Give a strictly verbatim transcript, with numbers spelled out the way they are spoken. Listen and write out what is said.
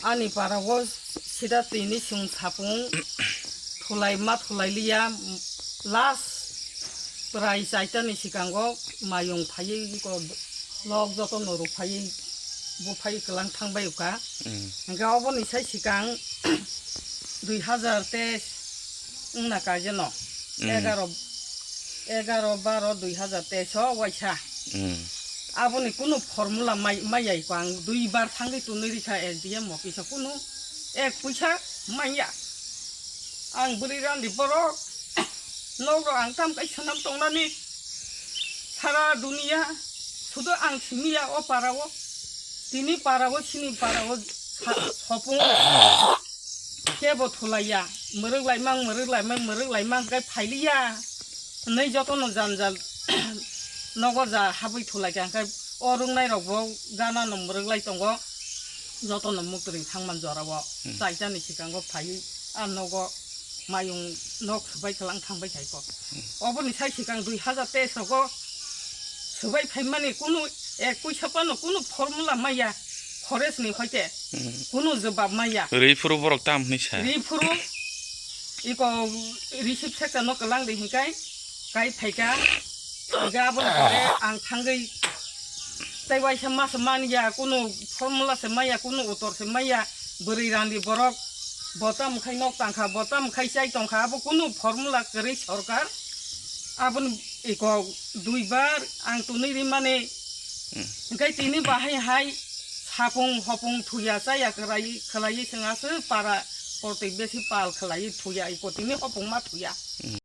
Ani para o sida tini chwng sapung thulai ma thulai liya, last prai chaita ni sikango mayung phaiwi ko lok joto no rw phaiwi bo phaiwi kwlang thang bai ka. Mm. Hingke oboni sai sikang dui hazar teis wngna kajeno. Mm. Egaro, egaro baro dui hazar teis o waisa. Mm. Aboni kunu formula mai, mai yai ko ang dui bar thangwi tunui rikha S D M office o kunu ek puisa manya. Ang bwrwi randi borok, nok rok ang tam kai sanam tongnani sara dunia sudo ang simiya o para o, tini para o, sini para o sa-, sopung kebo thulaiya, mwrwk laimang, mwrwk laimang, mwrwk laimang, hwnkhe phailiya hinwi jotono janjal nogo ja habwi thulaikha, hwnkhe o rwngnairokbo ganano mwrwk lai tongo, jotono muktwrwi thangman jorao. Hmm. Chaitani sikango phaiwi a nogo mayung nok swbai kwlang thangbai khaiko. Hmm. Oboni sai sikang dui hazar teis rogo swbai phaimani kunu ek puisa phano kunu formula maya. Forest ni hoite, hmm, kunu jobab maya. Rwi phuru borok tam hwnwi sa. Rwi phuru iko receipt sekta no kwlang de hinkai kai phaika. Ga aboni pore ang thangwi tei waisa masa manya, kunu formula se maya, kunu utor se maya, bwrwi randi borok bo tam khai nok tangkha, bo tam khai chai tongkha, abo kunu formula kwrwi sorkar. Aboni iko dui bar ang tunui rimani. Hmm. Hingke tini bahai hai sapung hopung thuya chaya kwrai khwlaiwi chwng aswk para kortwi besi pal khwlaiwi thuya, iko tini hopung ma thuya. Hmm.